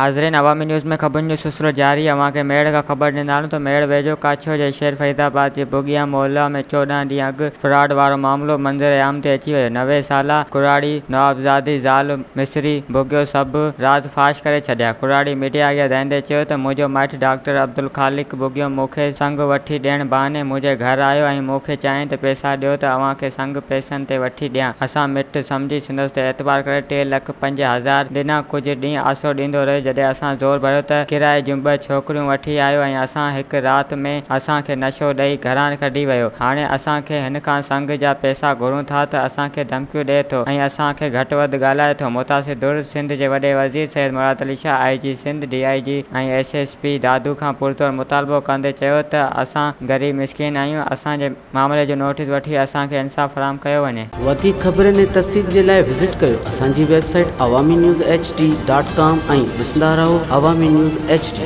ناظرين عوامي نيوز ۾ خبرن جو سلسلو جاري اوهان کي ميهڙ کان خبر ڏيندا هلون ته ميهڙ ويجهو ڪاڇو جي شهر فريد آباد جي ٻگهيا محلا ۾ 14 ڏينهن اڳ فراڊ وارو معاملو منظر عام تي اچي ويو 90 سالا ڪراڙي نوابزادي زال مصري ٻگهيو سڀ راز فاش ڪري ڇڏيا ڪراڙي ميڊيا اڳيان دانهيندي چيو ته منهنجو مائٽ ڊاڪٽر عبدالخالق ٻگهيو مون کي سڱ وٺي ڏيڻ بهاني منهنجي گهر آيو ۽ مون کي چيائين ته پئسا ڏيو ته اوهان کي سڱ پئسن تي وٺي ڏيان اسان مٽ سمجهي سندس تي اعتبار ڪري ٽي لک 5000 ڏنا ڪجهه ڏينهن آسرو ڏيندو رهيو جڏهن اسان زور ڀريو ته ڪرائي جون ٻه ڇوڪريون وٺي آيو ۽ اسان هڪ رات ۾ اسان کي نشو ڏئي گهران ڪڍي ويو هاڻي اسان کي هن کان سنگ جا پئسا گهرون ٿا ته اسان کي ڌمڪيون ڏئي ٿو ۽ اسان کي گهٽ وڌ ڳالهائي ٿو متاثر ڌر سنڌ جي وڏي وزير Syed Murad Ali Shah I G Sindh D I G ۽ S S P Dadu کان پرزور مطالبو ڪندي چيو ته اسان غريب مسڪين آهيون اسان جي معاملي جو نوٽيس وٺي اسان کي انصاف فراهم ڪيو وڃي. وڌيڪ خبرن ۽ تفصيل جي لاء وزٽ ڪيو اسان جي website Awami news H D dot com ۽ ڏسندا رهو عوامي نيوز ايڇ ڊي.